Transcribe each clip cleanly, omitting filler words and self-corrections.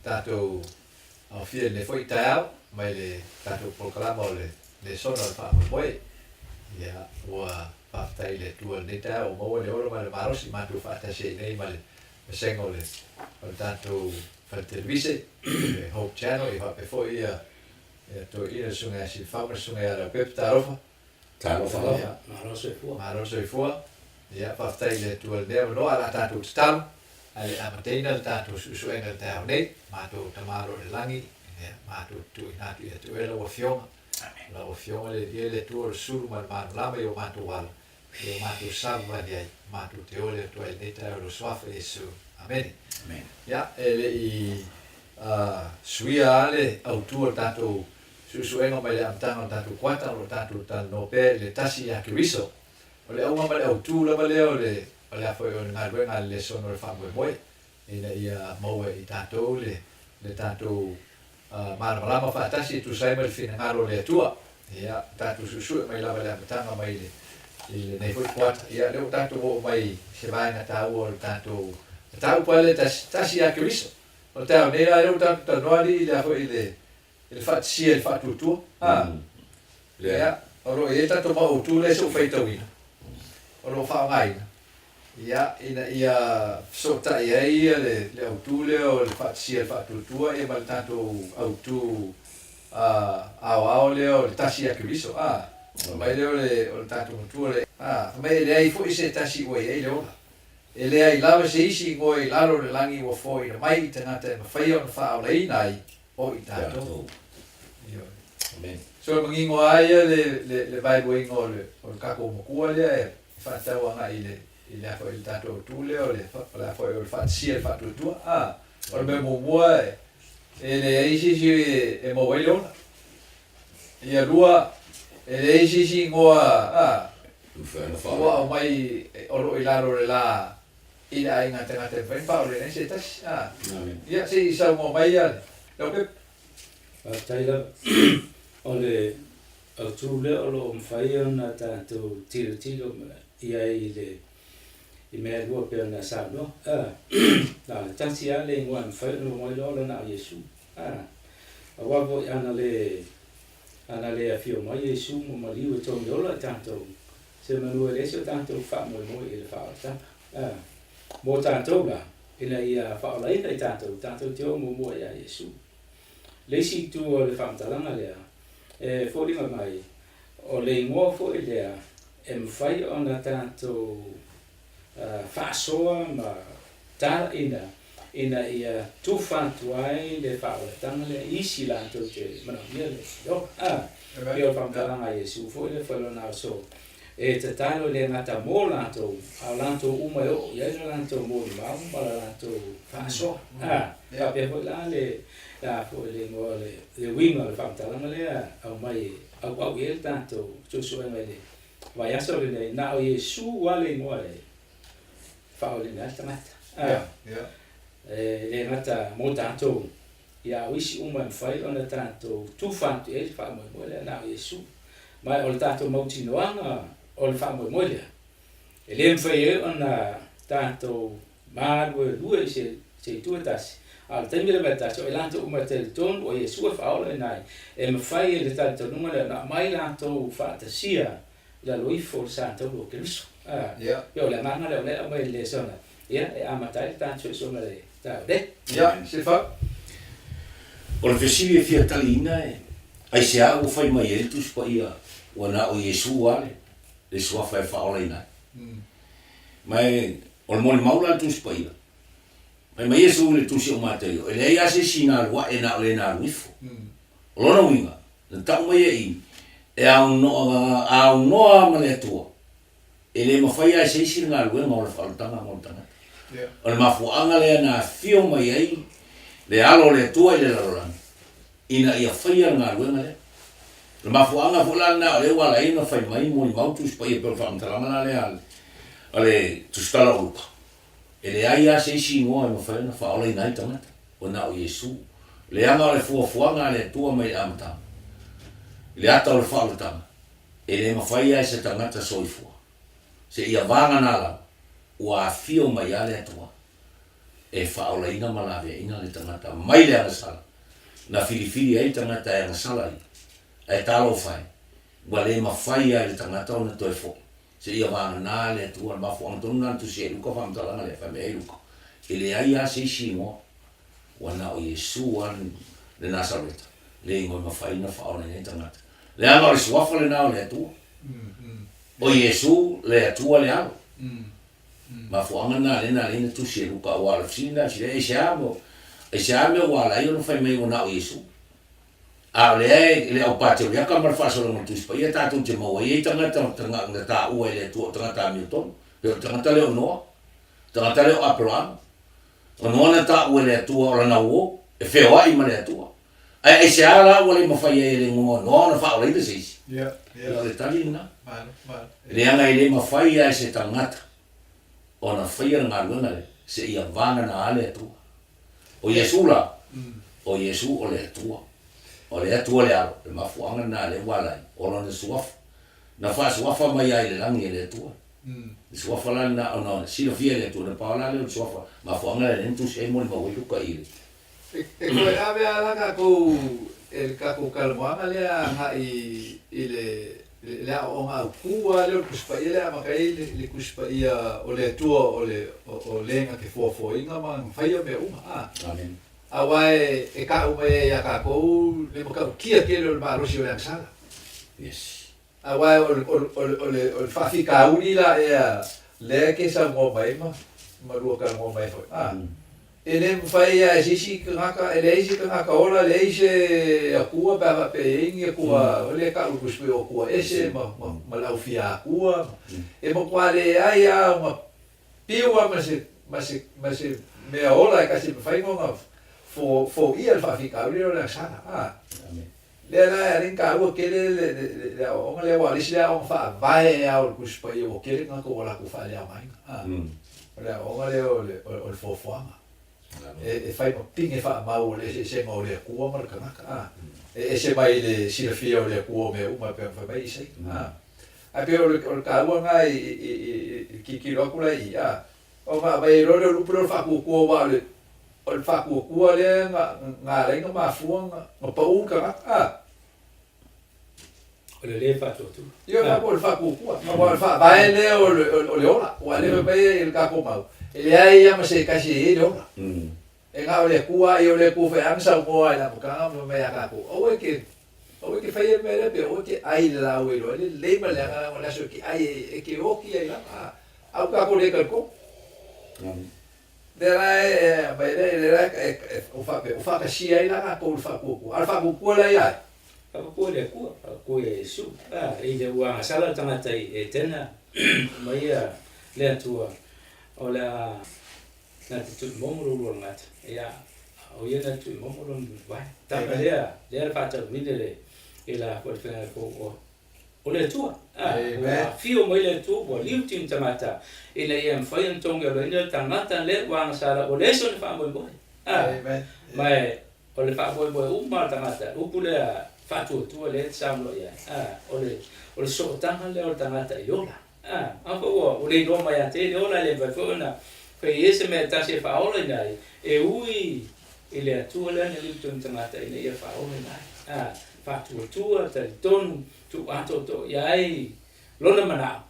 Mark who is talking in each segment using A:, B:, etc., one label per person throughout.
A: tatou aofia i lenei foi taeao mai le tatou polokalama o le lesona o le faamoemoe. Ia, ua faafetai i le Atua i lenei taeao ua maua le ola ma le malosi matou faatasi ai nei ma le vasega o le o le tatou fale televise, le Hope Channel, ia faapea foi ia ia toeaina le Susuga ia Silafau ma le Susuga ia Leaupepe. Talofa.
B: Talofa lava.
C: Malo le soifua.
A: Malo le soifua. Ia, faafetai i le Atua i lenei avanoa, ae o le a tatou tatalo ae le i amataina le tatou suesuega i le taeao nei. Matou Tama o lo o i le lagi, ia, matou te tuuina atu ia te Oe lau Afioga. Lau Afioga le Alii le Atua o le sulu ma le malamalama i o matou ala, i o matou savavali ai, matou te ole atu ai i lenei taeao i lou Suafa Iesu. Amene. Ia, e le i suia lava le autu o le tatou Suesuega mai le amataga o le tatou kuata o lo o tatou talanoa pea i le tasi ia Keriso. O le auga ma le autū lava lea o le o le a foi o le galuega a le lesona o le faamoemoe ina ia maua e i tatou le le tatou malamalama faatasi e tusa ai ma le finagalo o le Atua. Ia, tatou suesue mai lava i le amataga mai le i lenei foi kuata. Ia, lea ua tatou oo mai i se vaega taua o le tatou mataupu lava lea tasi, tasi ia Keriso. O le taeao nei la lea ua tatou talanoa alii i le a foi i le i le faatisia i le faatuatua. A? Ia, o lo o i ai tatou mau autu lea se i ou faitauina, o lo o faaaogaina, ia, ina ia fesootai ai ia le, le autu lea o le faatisia i le faatuatua ia ma le tatou autu a, aoao lea o le tasi ia Keriso. A? Fai mai lea o le, o le tatou matua lea, a, fai mai e leai foi se tasi ua i ai le ola. E leai lava se isi igoa i lalo o le lagi ua foaina mai i tagata e mafai ona faaolaina ai o i tatou. Ioe.
B: Amen.
A: So e manino lava ia le, le, le vaeluaina o le, o le tatou Matua lea e faatatau agai i le, i le a foi i le tatou autu lea o le, o le a foi o le faatasia i le faatuatua. A, o le mea muamua e, e leai se isi e, e maua ai le ola. Ia lua, e leai se isi igoa, a, ua aumai o lo o i lalo o le la I le aiga tagata e mafai ona faaoleina ai se tasi. A. Ia, se i saunoa mai ia Leaupepe.
C: Faafetai lava. O le autu lea o lo o mafai ona tatou tilotilo i ai i le i mea e lua pei ona saunoa. A. Na o le tasi lava le igoa e mafai ona aumai loa o le na o Iesu. A. Aua foi ana le ana le afio mai Iesu ma maliu e togi ola i tatou, Semeamanu e leai so tatou faamoemoe i le faaolataga. A, mo tatou la, ina ia faaolaina i tatou, tatou te o muamua ia Iesu. Le isi itu o le faamatalaga lea, e foliga mai, o le igoa foi lea e mafai ona tatou faasoa ma talaiina ina ia tufa atu ai le faaolataga lea i isi latou te manaomia le ola. A, pei o le faamatalaga a Iesu foi lea fai lona aso, e tatalo e le gata mo latou, a o latou uma e oo i ai le latou molimau ma le latou faasoa. A, faapea foi la le, a foi le igoa o le, le uiga o le faamatalaga lea aumai e auau i ai le tatou suesuega i le vaiaso lenei, na o Iesu lava le igoa e faaoliga ai le tagata.
A: A,
C: e le gata mo tatou, ia a o isi uma e mafai ona tatou tufa atu i ai le faamoemoe lea, na o Iesu. Ma o le tatou mautinoaga o le faamoemoe lea, e le mafai ai ona tatou maluelue i se se itu e tasi, a o le taimi lava e tasi, o i latou uma e talitonu o Iesu e faaola ina ai, e mafai e le talitonuga lea ona aumai latou faatasia i lalo ifo o le sa taulu o Keriso. A,
A: Ia.
C: pei o le agaga lea o lea e aumai i le lesona, ia, e amata ai le tatou suesuega i le taeao nei.
A: Ia, Sefa.
B: O le fesili e fia taliina e, aisea ua fai mai ai le Tusi Paia ua na o Iesu lava le, le Suafa e faaolaina ai? Ma e, o le molimau la a le Tusi Paia, fai mai Iesu i le Tusi o Mataio, e leai lava se isi na alu ae na o le na alu ifo. O lona uiga, Na tau mai e i, e aunoa, aunoa ma le Atua, e le mafai lava e se isi le galuega o le faaolataga mo le tagata. O le mafuaaga lea na afio mai ai le Alo o le Atua i le lalolagi, ina ia faia le galuega lea. O le mafuaaga foi la lena o lea ua ala ai ona fai mai molimau Tusi Paia pei o le faamatalaga la lea a le Tusitala o Luka. E leai lava se isi igoa e mafai ona faaolaina ai tagata, ua na o Iesu. Leaga o le fuafuaga a le Atua mai le amataga, i le ata o le faaolataga, e le mafai lava e se tagata soifua, seia vagana lava, ua afio mai lava le Atua. e faaolaina ma laveaina le tagata mai le agasala, na filifili ai le tagata e agasala ia, ae talofa e, ua le mafai lava e le tagata ona toe foi, seia vagana le Atua. O le mafuaaga tonu lena na tusi ai e Luka faamatalaga lea, fai mai ai Luka, E leai lava se isi igoa, ua na o Iesu lava le Nasareta, le igoa e mafai ona faaolaina ai tagata. Leaga o le suafa lena o le Atua. O Iesu le Atua le Alo. Mafuaaga lena lea na ala ai ona tusi e Luka, aua o le fesili lena a fesili ai, Aisea mo, aisea mea ua ala ai ona fai mai ua na o Iesu? A o lea e le au Pateriaka ma le faasologa o le Tusi Paia tatou te maua ai ai tagata na taua e le Atua o tagata amiotonu, pei o le tagata lea o Noa, tagata lea o Aperahama. O Noa na taua e le Atua o lana uo, e feoai ma le Atua. Ae aisea la ua le mafai ai e le igoa o Noa ona faaolaina se isi? Ia, o le tali lena. Leaga e le mafai lava e se tagata ona faia le galuega lea seia vagana le Atua. O Iesu la, o Iesu o le Atua. O le Atua le Alo, le mafuaaga lena lea ua ala ai, o Lona suafa. Na faasuafa mai lava i le lagi e le Atua. Le suafa la lena, ona silafia e le Atua, ona pau la lea o le suafa, mafuaaga lea na tusi ai molimau ai Luka i le.
A: E toe ave lava la tatou e le tatou talanoaga lea agai i le le aoaoga autu lava lea o le Tusi Paia lea e amata ai le Tusi Paia o le Atua o le o le na te foafoaina ma na faia mea uma a.
B: Amen.
A: Aua e tau mai ai ia tatou le matautia tele o le malosi o le agasala.
B: Yes.
A: Aua o le o le o le o le faafitauli la ea lea e te saunoa mai ma ma lua talanoa mai foi a. E le mafai lava e se isi tagata, e leai se tagata ola, leai se Atua pe a faapea e i ai ni Atua, o lea e tau i le Tusi Paia o Atua ese ma, ma, ma le aufia Atua. E matua leai lava ona piu lava ma se, ma se, ma se mea ola e tasi e mafai ona fo, foia le faafitauli lea o le agasala. A. Lea la e alai taua tele le, le, le, le aoaoga lea, aua o le isi lea aoga faavae lava o le Tusi Paia ua tele tagata ua latou faaleaogaina. A. O le aoaoga lea o le, o le foafoaga. E, e fai ma pine faamau o le eseesega o le Atua ma le tagata. A. E ese mai le silafia o le Atua o mea uma e pei ona fai mai Isaia. A. Ae pei o le, o le taua lena i, i, i, i, i le tilotilo atu la i i, a. Ona aumai ai loa lea o le upu lea o le faatuatua aua o le, o le faatuatua lea na, na ala ai ona mafua ona, ona pau le tagata. A.
C: O le le faatuatua.
A: Ioe, a, o le faatuatua. Aua o le faavae lea o le, o le ola. Aua lea fai mai i le tatou mau, e leai lava ma se tasi e i ai le ola. E na o le Atua lava ia, o le Atua foi lava na saunoa i le amataga ma fai mai ia tatou, aua e te, aua e te faia le mea lea pe aua e te ai i le laau e iloa ai le lelei ma le leaga leaga o le aso e te ai ai, e te oti ai lava. A, a ua tatou le talitonu. Lea la e aumai lea, lea la e, ua faapea, ua faatasia ai la tatou i le faatuatua. A o le faatuatua la ia ai?
C: Faatuatua i le Atua, faatuatua ia Iesu. A, i le ua agasala le tagata i Etena mai ia le Atua, o le a na te tuimomo lo lua gata, ia, o ia na te tuimomo lona vae. Tama lea, lea le faataunuina le, i la foi le faiga fou o O le Atua. A, ua afio mai le Atua, ua liu tini tagata, ina ia mafai ona togialoina le tagata le ua agasala, ua leai sona faamoemoe. A, ma e, o le faamoemoe uma a le tagata, upu lea faatuatua lea e te saunoa i ai, a, o le, o le sootaga lea o le tagata i ola. A, a foi ua, ua le iloa mai ia te le ola, e le mafai foi ona fai i ai se mea e tasi e faaolaina ai, e ui i le Atua lea na liu tonu tagata ina ia faaolaina ai. A, faatuatua, talitonu, tuu atoatoa i ai lona manao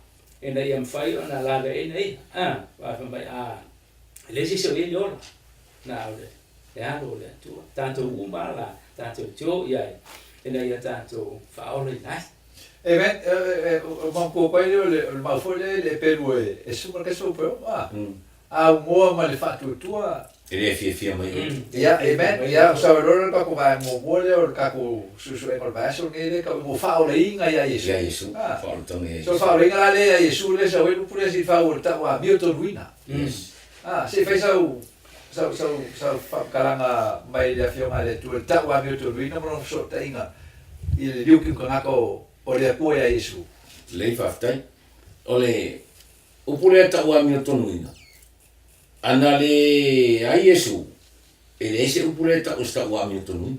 C: ina ia mafai ona laveaiina ia. A, aua fai mai, a, e leai se isi o i ai le ola, na o le, le alo o le Atua. Tatou uma lava la, tatou te o i ai ina ia tatou faaolaina ai.
A: Amen. O matou pai lea o le mau foi lea i le pelu e suka le keso pe a. Aunoa ma le faatuatua.
B: E le fiafia mai oe.
A: Ia, amen. Ia, o sau e loa le tatou vaega muamua lea o le tatou suesuega o le vaiaso lenei lea e tau mo faaolaina ia Iesu.
B: Ia Iesu, faaolataga ia
A: Iesu. So faaolaina la lea ia Iesu lea sau ai le upu lea se i fau o le tau amiotonuina.
B: Yes.
A: Ah, se i fai sau sau sau sau faamatalaga mai le Afioga a le Atua i le tau amiotonuina ma lona fesootaiga i le liukiu tagata o o le Atua ia Iesu.
B: Lelei faafetai. O le Upu lea tau amiotonuina, ana leai Iesu, e leai se upu lea tau se tau amiotonuina.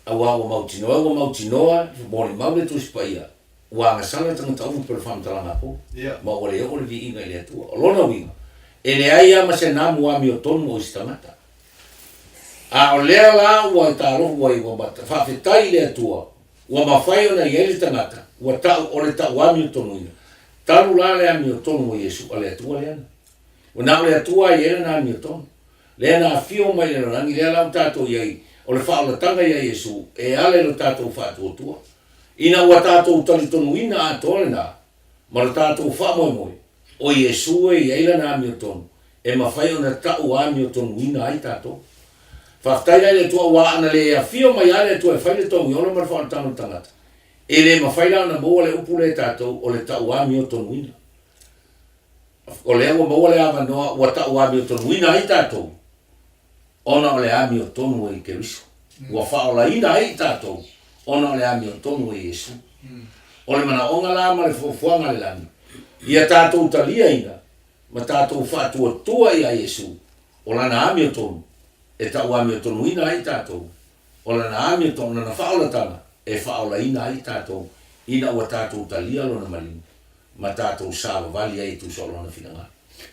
B: Aua ua mautinoa, ua mautinoa, molimau le Tusi Paia, ua agasala le tagata uma pei o le faamatalaga a Paulo, ma ua le oo le viiga i le Atua. O lona uiga, E leai lava ma se namu amiotonu o isi tagata. A o lea la ua talofu ai ua faafetai i le Atua ua mafai ona i ai le tagata ua ta'u o le ta'u amiotonuina, talu la le amiotonu o Iesu a le Atua lea na. Ua na o le Atua a i ai lana amiotonu. Lea na afio mai i le lalolagi, lea la ua tatou i ai, o le faaolataga ia Iesu e ala i lo tatou faatuatua. Ina ua tatou talitonuina atoa lena, ma lo tatou faamoemoe, o Iesu e i ai lana amiotonu, e mafai ona ta'u amiotonuina ai tatou. Faafetai la i le Atua aua ana le afio mai lava le Atua e fai le togiola ma le faaolataga o le tagata, e le mafai la ona maua le upu lea e tatou o le ta'u amiotonuina. O lea ua maua le avanoa ua ta'u amiotonuina ai tatou ona o le amiotonu o Keriso. Ua faaolaina ai i tatou ona o le amiotonu o Iesu. O le manaoga la ma le fuafuaga a le lagi, ia tatou taliaina ma tatou faatuatua ia Iesu, o Lana amiotonu e tau amiotonuina ai i tatou, o Lana amiotonu, Lana faaolataga e faaolaina ai i tatou ina ua tatou talia Lona maliu ma tatou savavali ai e tusa o Lona finagalo.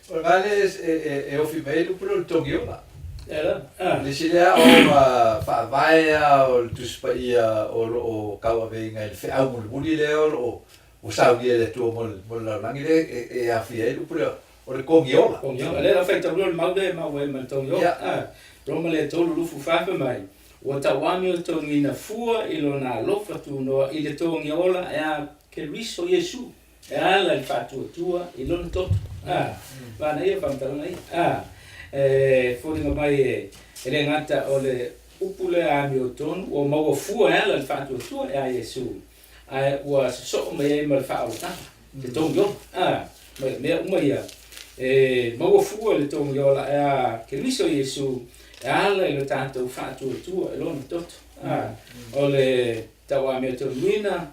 A: O le mea lea e ofi mai ai le upu lea o le togiola. Le isi lea aoga faavae lava o le Tusi Paia o lo o tauaveina i le feau mulimuli lea o lo o ua saunia e le Atua mo le lalolagi lea e aofia ai le upu lea o le togiola.
C: Togiola. Lea la faitaulia o le mau lea e maua ai ma le togiola. Roma lea 3:24 fai mai, Ua tauami o togiina fua i lona alofa tunoa i le togiola e a Keriso Iesu e ala i le faatuatua i lona toto. A, manaia faamatalaga ia. A, e foliga mai e, e le gata o le upu lea amiotonu ua maua fua e ala i le faatuatua e a Iesu, ae ua sosoo mai ai ma le faaolataga, le togiola. A, ma mea uma ia, e maua fua i le togiola e a Keriso Iesu e ala i lo tatou faatuatua i lona toto. A, o le tauamiotonuina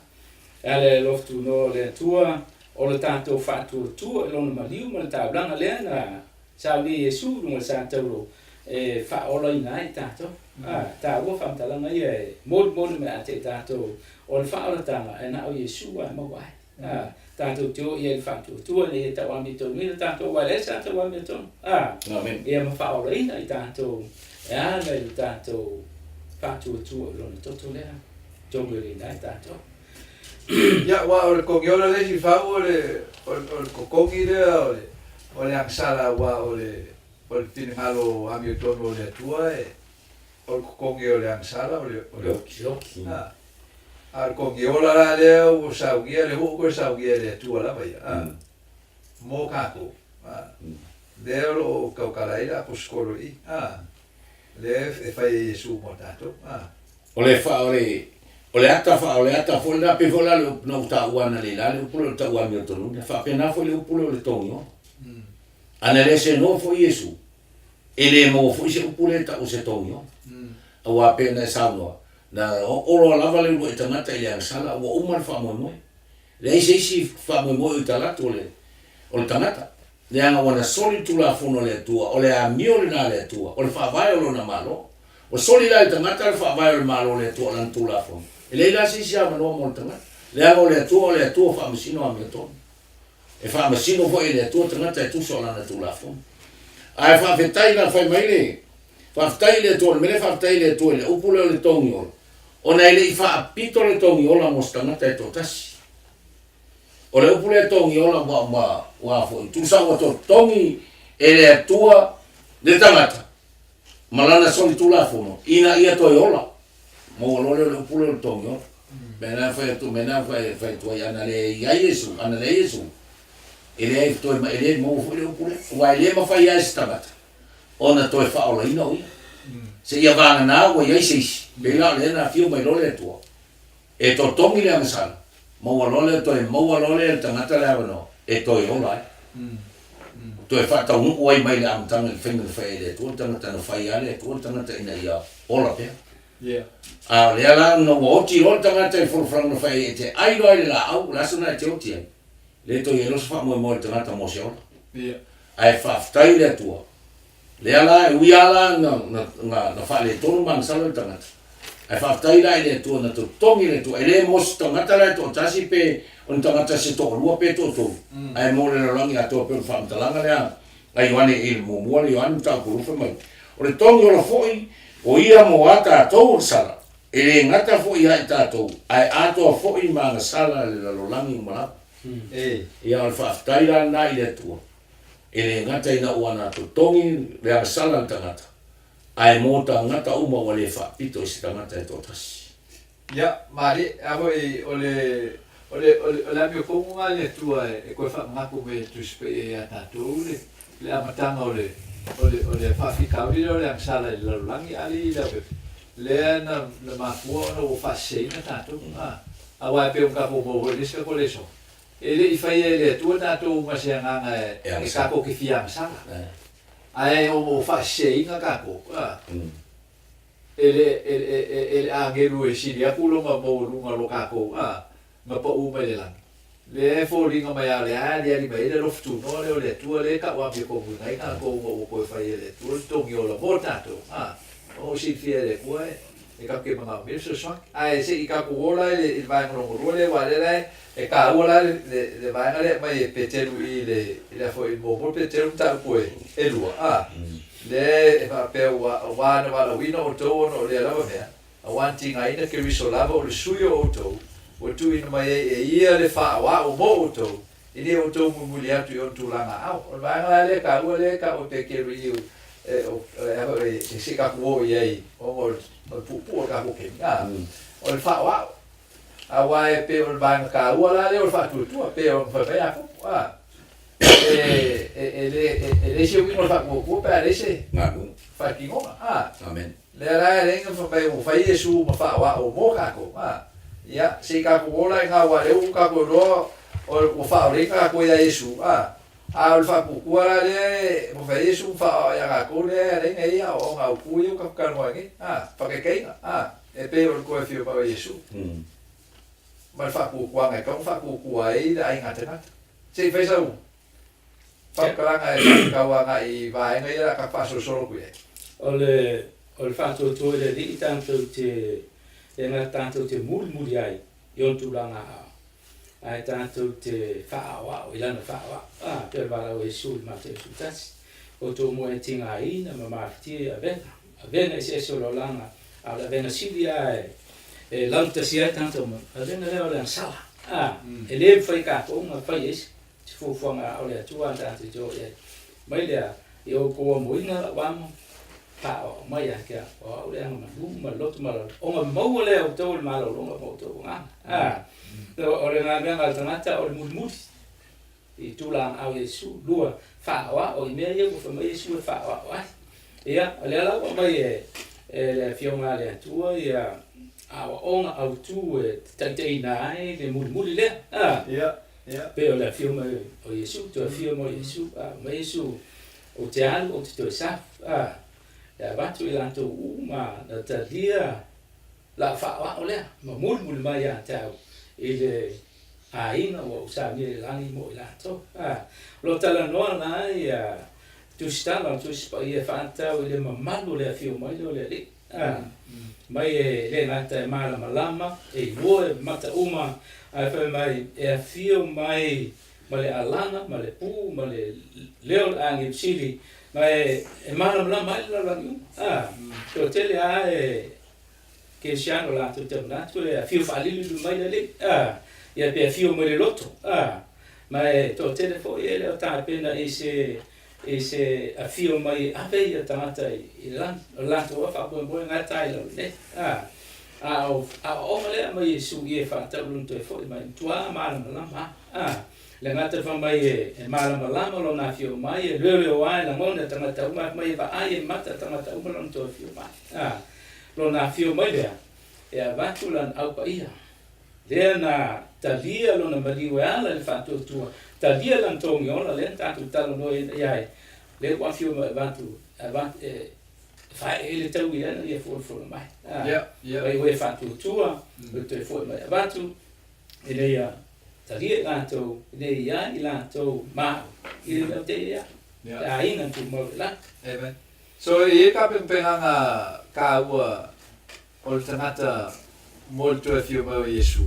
C: E ala i le alofa tunoa o le Atua, o le tatou faatuatua i Lona maliu ma le taulaga lea na saunia e Iesu i luga o le sa tauro e faaolaina ai tatou. A, taua faamatalaga ia e molimoli mai ate i tatou, o le faaolataga e na o Iesu lava e maua ai. A, tatou te o i ai i le faatuatua ina ia tauamiotonuina tatou, aua e leai se tauamiotonu. A, ia ma faaolaina i tatou e ala i le tatou faatuatua i Lona toto lea. Togioleina ai tatou.
A: Ia, aua o le kogiola le isi fau o le, o le kokogi lea o le, o le agasala aua o le, o le finagalo amiotonu o le Atua e, o le kokogi o le agasala o le, o le oki.
B: Oki.
A: A, a o le kogiola la lea ua saunia, lea foi ua toe saunia e le Atua lava ia, a, mo tatou, a, lea o lo o tautala ai le Aposetolo i i, a, lea e fai e Iesu mo tatou, a.
B: O le fa, o le, o le ata fa, o le ata foi lena, pei foi la le upu na ou taua analeila le upu lea o le tau amiotonuina, e faapena foi le upu lea o le togiola. Ana le senoa foi Iesu, e le maua foi se upu lea e tau o se togiola. Aua pei ona e saunoa, na oo loa lava le uluai tagata i le agasala, ua uma le faamoemoe. Leai se isi faamoemoe o i talaatu o le, o le tagata. Leaga ua na soli le Tulafono a le Atua, o le amio lena a le Atua, o le faavae o Lona Malo. Ua soli la e le tagata le faavae o le Malo o le Atua o Lana Tulafono. E leai la se isi avanoa mo le tagata, leaga o le Atua o le Atua faamasino amiotonu. E faamasino foi e le Atua tagata e tusa o Lana Tulafono. Ae faafetai la, fai mai le, faafetai i le Atua, o le mea lea faafetai i le Atua i le upu lea o le togiola, ona e le i faapito le togiola mo se tagata e toatasi. O le upu lea togiola ua, ua, ua foi, tusa ua totogi e le Atua le tagata, ma lana solitulafono ina ia toe ola. Maua loa lea o le upu lea o le togiola. Mea na fai atu, mea na fai, fai atu ai, ana le i ai Iesu, ana leai Iesu, e leai toe, e le maua foi le upu lea. Aua e le mafai lava e se tagata ona toe faaolaina o ia. Seia vagana ua i ai se isi, pei la o lea na afio mai loa le Atua, e totogi le agasala, maua loa lea, toe maua loa lea e le tagata le avanoa e toe ola ai. Toe faataunuu ai mai le amataga i le faiga na fai ai e le Atua le tagata na fai lava le Atua le tagata ina ia ola pea. A o lea la ina ua oti loa le tagata i le folafolaga na fai ai e te ai loa i le laau, o le aso lena e te oti ai, le toe i ai loa se faamoemoe o le tagata mo se ola. Ae faafetai i le Atua, Lea la, e ui lava la na, na, na, na faaletonu ma agasala le tagata, ae faafetai la i le Atua na totogi le Atua, e le mo se tagata la e toatasi pe o ni tagata se toalua pe toatolu, ae mo le lalolagi atoa pei o le faamatalaga lea Na Ioane i le muamua le Ioane mataupu 2 fai mai, O le togi ola foi o ia mo a tatou agasala, e le gata foi ia i tatou, ae atoa foi ma agasala a le lalolagi uma lava. Ia o le faafetai la lena i le Atua, e le gata ina ua na totogi le agasala a le tagata, ae mo tagata uma ua le faapito i se tagata e toatasi.
A: Ia, malie, a foi o le, o le, o le, o le amiotomu lena a le Atua e toe faamanatu mai e le Tusi Paia ia tatou le, le amataga o le, o le, o le faafitauli lea o le agasala i le lalolagi, a le i le aupepe, lea na, na mafua ona ua faaseseina tatou, a, aua e pei ona tatou maua foi i le isi tatou lesoa, e le i faia e le Atua tatou ma se agaga e, e tatou te fia agasala, ae ona ua faaseseina tatou, a. E le, e, e, e, e le agelu e sili atu lona maualuga lo tatou, a, na pau mai le lagi. Lea e foliga mai a o lea a aliali mai ai le alofa tunoa lea o le Atua lea e tau amiotomuina ai tatou ona ua toe fai e le Atua le togi ola mo tatou, a, ona ua silafia e le Atua e, e tatou te manaomia le fesoasoani. Ae se i tatou o la i le, i le vaega lona lua lea, aua o lea la e, e taua la le, le, le vaega lea e aumai e Peteru i le, i le a foi, i le muamua o Peteru mataupu e, e lua, a. Lea e faapea ua aua na valaauina outou ona o lea lava mea, aua na tigaina Keriso lava o le Sui o outou, ua tuuina mai ai e ia le faaoao mo outou, e le outou mulimuli atu i ona tulaga aao. O le vaega la lea e taua lea e tau e Peteru i e se i tatou o i ai ona o le puupuu o le tatou taimi, a, o le faaoao. Aua e pei o le vaega taua la lea o le faatuatua, pei ona fai mai Iakopo, a, e, e, e, le, e, e leai se uiga o le faatuatua pe a leai se faatinoga, a.
B: Amen.
A: Lea la e leai na fai mai ua fai Iesu ma faaoao mo tatou, a. Ia, se i tatou o la i ina aua o lea ua tatou iloa ua faaolaina tatou ia Iesu, a. A o le faatuatua la lea e ua fai Iesu ma faaoao ia tatou lea e ala ai ona i ai aoaoga autu ia ua tatou talanoa ai nei, a, faataitaiga, a. E pei o le toe afio mai o Iesu ma le faatuatuaga e tatau ona faatuatua ai le aiga tagata. Se i fai sau faamatalaga e faatatau agai i vaega ia o le a tatou faasolosolo atu i ai.
C: O le o le faatuatua i le Alii tatou te e gata tatou te mulimuli ai i ona tulaga aao, ae tatou te faaoao i lana faaoao. A, pei o le valaau a Iesu i le Mateo 11, Outou moe e tigaina ma mafatia i avega, avega eseese o le olaga, a o le avega sili lava e, e laugatasia ai tagata uma, o le avega lea o le agasala. A, e le mafai e tatou ona fai ai se fuafuaga a o le Atua a tatou te o i ai. Mai lea, i outou amoina lau amo, faaoao mai ia te au, o au le agamalu ma le loto maualalo, ona maua lea e outou o le malologa ma outou agaga. A, o le galuega a le tagata o le mulimuli i tulaga a Iesu, lua, faaoao i mea ia ua fai mai Iesu e faaoao ai. Ia, o lea la ua aumai e, e le Afioga a le Atua ia aoaoga autu e taitaiina ai le mulimuli lea. A,
A: Ia, ia.
C: pei o le afio mai o Iesu, toe afio mai o Iesu, a, mai Iesu, Ou te alu, ou te toe safu, a, e avatu i latou uma na talia lau faaoao lea, ma mulimuli mai ia te au i le aiga ua ou saunia i le lagi mo i latou. A, o lo o talanoa la ia Tusitala o le Tusi Paia e faatatau i le mamalu o le afio mai lea o le Alii, a, mai e le gata e malamalama, e iloa e mata uma, ae fai mai e afio mai ma le alaga, ma le pu, ma le leo o le agelu sili, ma e malamalama ai le lalolagi uma. A, toatele lava e kerisiano latou te manatu e afio faalilili mai le Alii, a, ia pe afio mai le loto, a, ma e toatele foi e le o tapena i se i se afio mai e ave ia tagata i le lagi. O le latou lava faamoemoe gata ai lalo nei. A, a o aoaoga lea mai Iesu i e faatatau lona toe foi mai, matua malamalama a. A, le gata fai mai e malamalama lona afio mai, e leoleoa e lagona e tagata uma, fai mai e vaai e mata tagata uma lona toe afio mai. A, lona afio mai lea, e avatu lana au paia. Lea na talia lona maliu e ala i le faatuatua, talia lana togi ola, lea na tatou talanoa i ai, lea ua afio mai avatu, avatu, e faaee le taui ana ia folafola mai. A,
A: Yeah,
C: mai ua e faatuatua, ua toe foi mai avatu, ina ia talia i latou, ina ia i ai i latou ma au, i le mea o te i ai, le aiga tumau i le lagi.
A: Amen. So, e i ai ka pegapegaga taua O le tagata mo le toe afio mai o Iesu,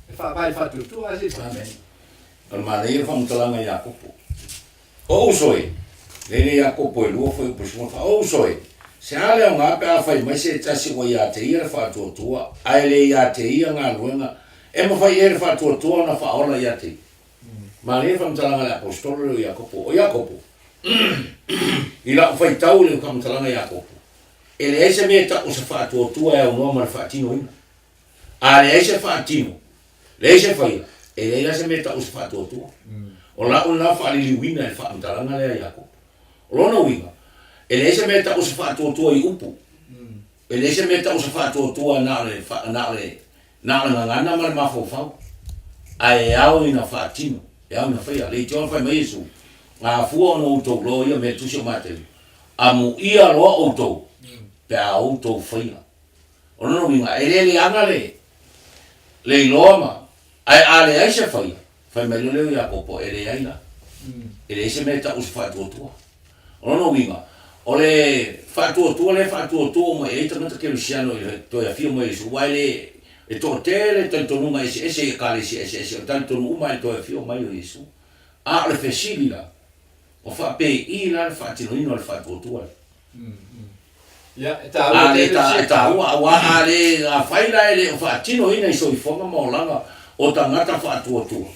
A: e faavae i le faatuatua, a se i.
B: Amen. O le manaia le faamatalaga a Iakopo. O uso e! Lele Iakopo e lua fuaiupu 14, O uso e, se a le aoga pe a fai mai se tasi ua ia te ia le faatuatua, ae le ia te ia galuega, e mafai ea le faatuatua ona faaola ia te ia? Manaia le faamatalaga a le Aposetolo lea o Iakopo. O Iakopo, i lau faitau i le faamatalaga a Iakopo, e leai se mea e tau o se faatuatua e aunoa ma le faatinoina. A leai se faatino, leai se faia, e leai la se mea e tau o se faatuatua. O lau lena faaliliuina i le faamatalaga lea a Iakopo. O lona uiga, e leai se mea e tau o se faatuatua i upu, e leai se mea e tau o se faatuatua na o le, na o le, na o le gagana ma le mafaufau, ae ao ina faatino, e ao ina faia. Leitioa na fai mai Iesu, A fua ona outou loa ia mea i le tusi o Mateu, amuia loa outou pe a outou faia. O lona uiga, e le leaga le le iloa ma, ae a leai se faia, fai mai loa lea o Iakopo, e leai la. E leai se mea e tau o se faatuatua. O lona uiga, o le faatuatua lea e faatuatua uma i ai tagata kerisiano i le toe afio mai o Iesu, aua e le, e toatele talitonuga eseese i ekalesia eseese, o talitonu uma lava i le toe afio mai o Iesu. A o le fesili la, o faapei la le faatinoina o le faatuatua lea?
A: Ia, e taua
B: A le ta, e taua, aua a le, afai la e le o faatinoina i soifuaga ma olaga o tagata faatuatua,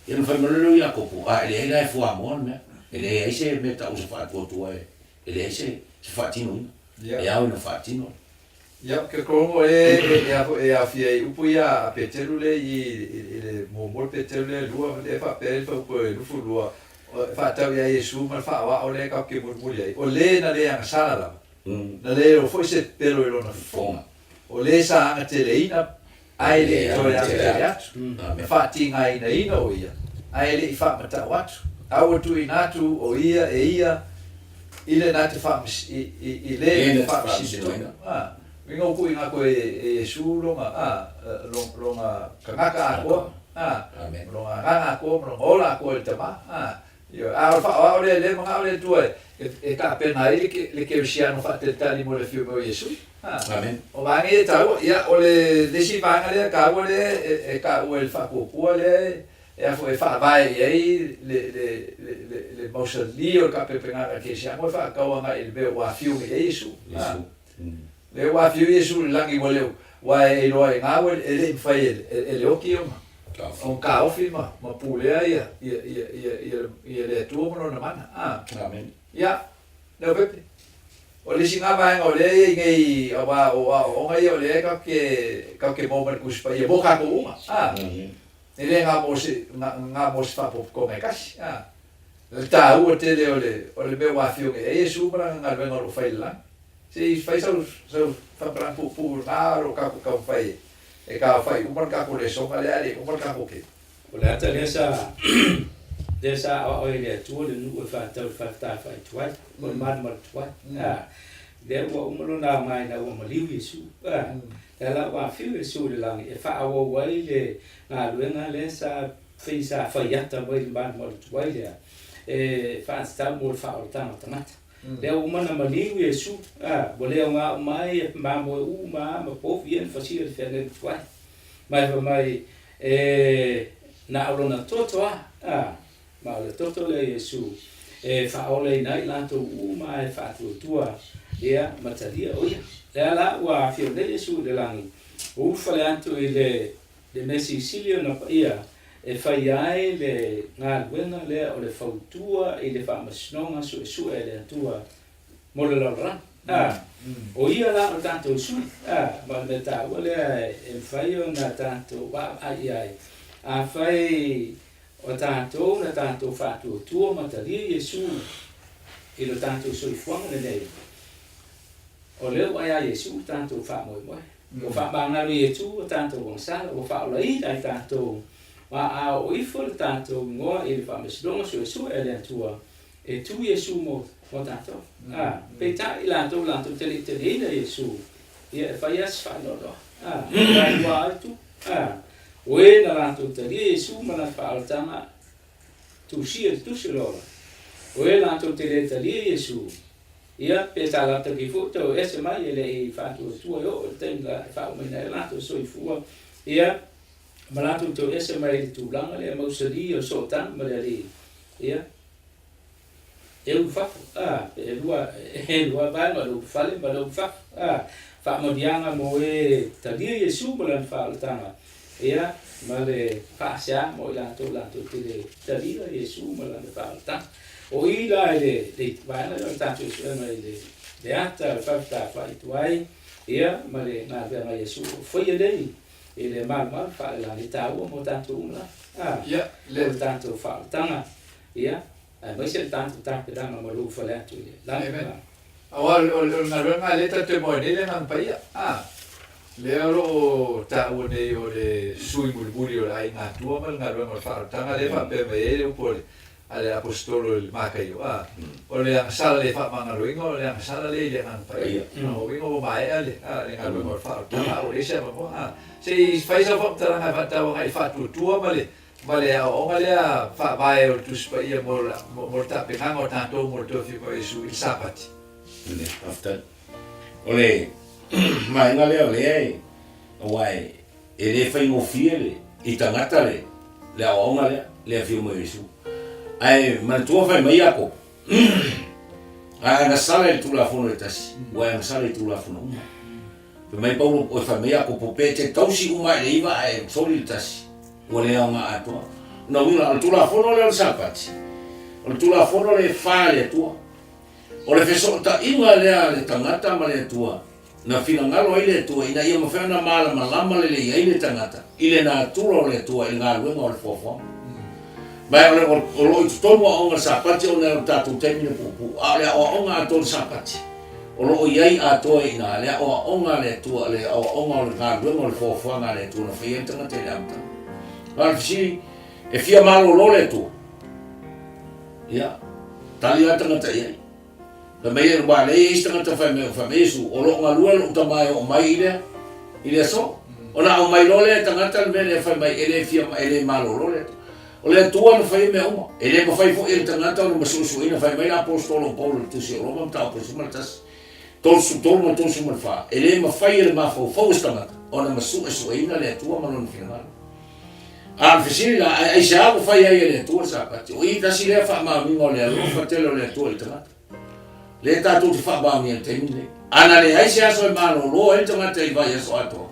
B: ia ona fai mai loa lea o Iakopo, a e leai la e fuamoa le mea, e leai se mea e tau o se faatuatua e, e leai se, se faatinoina.
A: Ia.
B: E ao ina faatino.
A: Ia, ke korongo e, e, e, a, e aofia i upu ia a Peteru le i, i, i le muamua le Peteru le lua, le faapea le fuaiupu e 22, e faatatau ia Iesu ma le faaoao lea tatou te mulimuli ai, o le na le agasala lava, na le iloa foi se pepelo i lona fofoga, o le sa agateleina ae le i toe agatele atu, na faatigainaina o ia, ae le i faamatau atu, a ua tuuina atu o ia e ia i le na te i, i le na te faamasinoina. Uiga ua tuuina atu e Iesu lona, lona tagata atoa, lona agaga atoa ma lona ola atoa i le Tama. Ioe. A o le faaoao lea, lea e manao le Atua e tapena ai le kerisiano faatalitali mo le afio mai o Iesu.
B: Amen.
A: O vaega ia e taua. Ia, o le isi vaega lea e taua lea e taua e le faatuatua lea e a foi e faavae i ai le mausali o le tapenapenaga kerisiano e faatatau agai i le mea ua afio mai ai Iesu.
B: Iesu.
A: Lea ua afio Iesu i le lagi ua le aua e iloa ai ina ua e le i mafai e le oti ona taofi ma pulea ia ia le Atua ma lona mana.
B: Amen.
A: Ia, Leaupepe, o le isi na vaega o lea e i ai nei aua o aoaoga ia o lea tatou te maua mai le Tusi Paia mo tatou uma. E le na mo se na mo se faapopotoga e tasi. Le taua tele o le mea ua afio nei ai Iesu ma lana galuega o lo o fai i le lagi. Se i fai sau sau faamatalaga puupuu lena o lo o tatou taumafai e taofai uma le tatou lesona lea ae le i uma le tatou kemu.
C: O le ata lea sa lea sa aoao ai e le Atua le nuu e faatatau i le faatafai tuai, po o le malumalu tuai. A, lea ua uma lona aoga ina ua maliu Iesu. A, lea la ua afio Iesu i le lagi e faaauau ai le galuega lea sa fai sa fai ata mai le malumalu tuai lea e faatatau mo le faaolataga o tagata. Lea ua uma ona maliu Iesu, a, ua le aoga uma ai mamoe uma a ma povi ia na fasia i le feagaiga tuai. Ma e fai mai, E na o lona toto a, a, ma o le toto lea Iesu e faaolaina ai latou uma a e faatuatua ia ma talia o ia. Lea la ua afio nei Iesu i le lagi, ua ulufale atu i le le mea silisili ona paia e fai ai le galuega lea o le fautua i le faamasinoga suesue a le Atua mo le lalolagi. A, o ia la o tatou sui, a, ma o le mea taua lea e mafai ona tatou vaavaai i ai. Afai o tatou na tatou faatuatua ma talia Iesu i lo tatou soifuaga lenei, o lea ua ia Iesu le tatou faamoemoe. Ua faamagalo i Iesu o tatou agasala, ua faaolaina i tatou, ma a oo ifo le tatou igoa i le faamasinoga suesue a le Atua, E tu Iesu mo mo tatou. A, peitai i latou latou te le i taliaina Iesu, ia e fai lava si faanoanoa. A, e ua ai tu. A, o e na latou talia Iesu ma lana faaolataga tusia i le tusi o le ola. O e latou te le talia Iesu, ia pe sa latou ki foi tau ese mai e le i faatuatua e oo i le taimi la e faaumaina ai latou soifua, ia ma latou tau ese mai i le tulaga lea mausali o le sootaga ma le Alii, ia. E ulu fafo, a, e lua, e lua vaega o le ulufale ma le ulufafo, a, faamanuiaga mo e talia Iesu ma lana faaolataga, ia, ma le faasea mo i latou latou te le talia Iesu ma lana faaolataga. O i la i le, le vaega lea o le tatou suega i le, le ata o le faafitafaituai, ia, ma le galuega a Iesu o faia nei i le malumalu faalelagi taua mo tatou uma lava, a,
A: Ia, le.
C: o le tatou faaolataga, ia, Aemaise le tatou tapenaga ma lou fale atu i le lagi.
A: Amen. Aua o le galuega lea tatou te moe nei le Agaga Paia. A, lea o lo o taua nei o le sui mulimuli o le aiga Atua ma le galuega o le faaolataga lea e faapea mai ai le upu a le Aposetolo i le Mataio. A, o le agasala le faamagaloina o le agasala lea i le Agaga Paia. O uiga ua maea le galuega o le faaolataga a ua leai se avanoa. A, se i fai sau faamatalaga e faatatau agai i le faatuatua ma le Ma le aoaoga lea faavae o le Tusi Paia mo le tapenaga o tatou mo le tofi mai o Iesu i le Sapati.
B: Ina, faafetai. O le vaega lea o lea e, aua e, e le faigofie le, i tagata le, le aoaoga lea, le afio mai o Iesu. Ae manatua fai mai Iakopo, a e agasala i le Tulafono e tasi, ua e agasala i Tulafono uma. Fai mai Paulo, oi fai mai Iakopo, pe e te tausi uma i le iva ae soli le tasi, ua le aoga atoa. Ona uiga, o le Tulafono lea o le Sapati, o le Tulafono lea e fa e le Atua. O le fesootaiga lea a le tagata ma le Atua, na finagalo ai le Atua ina ia mafai ona malamalama lelei ai le tagata i le natura o le Atua i le galuega o le foafoaga. Ma o, le, o lo o i totonu aoaoga o le Sapati ona o le tatou taimi na puupuu, a o le aoaoga atoa o le Sapati, O lo o i ai atoa i ina le aoaoga a le Atua, le aoaoga o le galuega o le foafoaga a le Atua na faia ai le tagata i le amataga. A o le fesili, e fia malolo le Atua? Ia, tali lava le tagata i ai. Fai mai e, ua leai e i ai se tagata fai mai, fai mai Iesu, o lo o galue lou tama e oo mai i le, i le aso. Ona aumai loa lea e tagata le mea lea fai mai e le fia, e le malolo le Atua. O le Atua na faia mea uma. E le mafai foi e le tagata ona masuʻusuʻuina, fai mai le Aposetolo o Paulo i le Tusi o Roma, mataupu 11, 33 ma le 34, e le mafai e le mafaufau o se tagata ona masuʻesuʻeina le Atua ma lona finagalo. A o le fesili la, ae aisea ua fai ai e le Atua le Sapati? O i tasi lea faamaoniga o le alofa tele o le Atua i le tagata. Lea tatou te faamaonia i le taimi lenei. A na leai se aso e malolo ai le tagata i vaiaso atoa,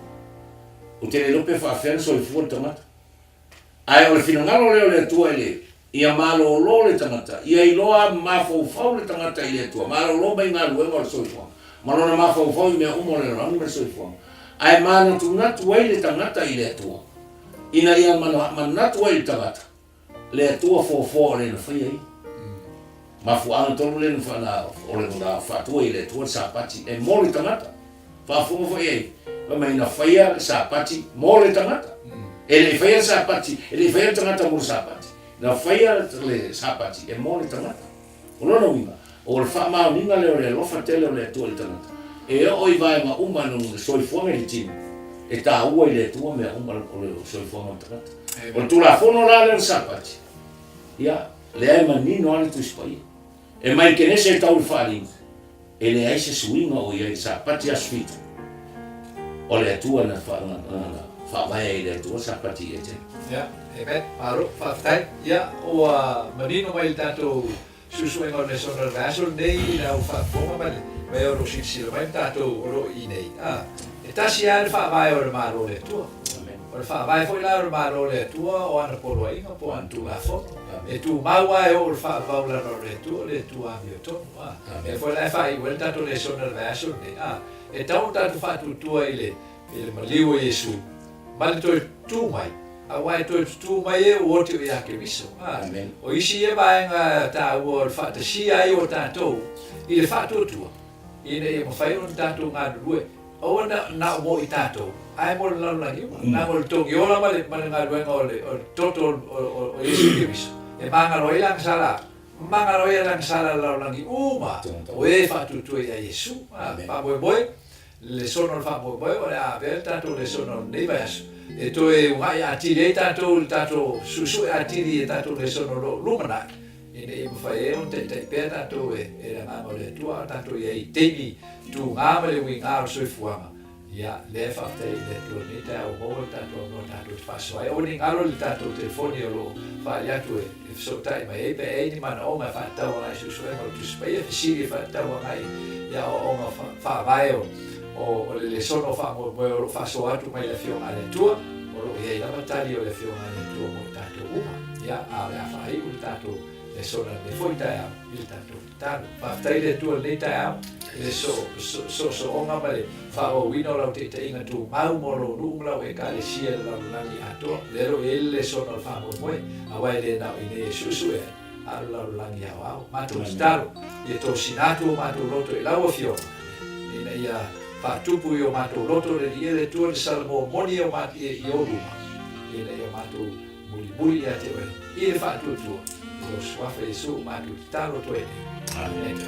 B: ou te le iloa pe faafefea ona soifua le tagata. Ae o le finagalo lea o le Atua i le, ia malolo le tagata, ia iloa mafaufau le tagata i le Atua, malolo mai galuega o le soifuaga, ma lona mafaufau i mea uma o le lalolagi ma le soifuaga, ae manatunatu ai le tagata i le Atua, ina ia manatu ai le tagata, le Atua foafoa o le na faia ia. Mafuaaga tonu lea na, o le na faatua i le Atua le Sapati e mo le tagata. Faafofoga foi i ai, fai mai na faia le Sapati mo le tagata. E le i faia le Sapati, e le i faia le tagata mo le Sapati. Na faia le Sapati e mo le tagata. O lona uiga, o le faamaoniga lea o le alofa tele o le Atua i le tagata, e oo i vaega uma i le soifuaga i le tino, e taua i le Atua mea uma o le soifuaga o le tagata. O le Tulafono la lea o le Sapati, ia, lea e manino lava le Tusi Paia. E mai le Kenese e tau i le Faaaliga, E leai se suiga o i ai i le Sapati aso fitu o le Atua na faavae ai e le Atua le Sapati i Eteni.
A: Ia, amen. Malo, faafetai. Ia, ua manino mai le tatou suesuega o le lesona o le vaiaso lenei i lau faafofoga ma le mea o lo o silasila mai ma tatou o lo o i nei. A, e tasi lava le faavae o le Malo o le Atua. O le faavae foi la o le Malo o le Atua o ana poloaiga po o ana Tulafono. E tumau lava e oo i le faavaulana o le Atua, le Atua amiotonu. A, lea foi la e faaiu ai le tatou lesona i le vaiaso lenei. A, e tatau ona tatou faatuatua i le, i le maliu o Iesu ma le toe tutū mai, aua e toe tutū mai e ua oti o ia Keriso. A, o isi ia vaega taua o le faatasia ai o tatou i le faatuatua, ina ia mafai ona tatou galulue, aua na, na o mo i tatou, ae mo le lalolagi uma. Leaga o le togiola ma le, ma le galuega o le, o le toto o, o, o Iesu Keriso, e magalo ai le agasala Magalo ai lana sala lalolagi uma o e faatuatua ia Iesu. A, faamoemoe, le lesona o le faamoemoe o le a avea le tatou lesona o lenei vaiaso e toe ugaʻi atili ai tatou i le tatou suesue atili i a tatou lesona o lo o lumanai, ina ia mafai ai ona taitai pea tatou e le Agaga o le Atua a o tatou i ai i taimi tugā ma le uigā o le soifuaga. Ia, lea e faafetai i le Atua i lenei taeao ua maua le tatou avanoa tatou te faasoa ai. Aua ne i galo le tatou telefoni o lo o faaali atu e fesootai mai ai pe a i ai ni manaoga e faatatau agai i suesuega o le Tusi Paia, fesili e faatatau agai i aoaoga faavae o le lesona o faamoemoe o lo o faasoa atu mai le Afioga a le Atua. O lo o i ai lava tali o le Afioga a le Atua mo i tatou uma. Ia, a o le a faaiu le tatou lesona i lenei foi taeao i le tatou tatalo. Faafetai i le Atua i lenei taeao i le soosooga ma le faaauauina o lau taitaiga tumau mo lou nuu ma lau Ekalesia i le lalolagi atoa. O lea o lo o i ai le lesona o le faamoemoe, aua e le na o i inei e suesue ai, a o le lalolagi aoao. Matou tatalo, ia tosina atu o matou loto i lau Afioga, ina ia faatupu i o matou loto le Alii e le Atua le salamo moni i o luma, ina ia matou Mulimuli ia te oe i le faatuatua i lou Suafa Iesu ua matou tatalo atu ai nei. Amene.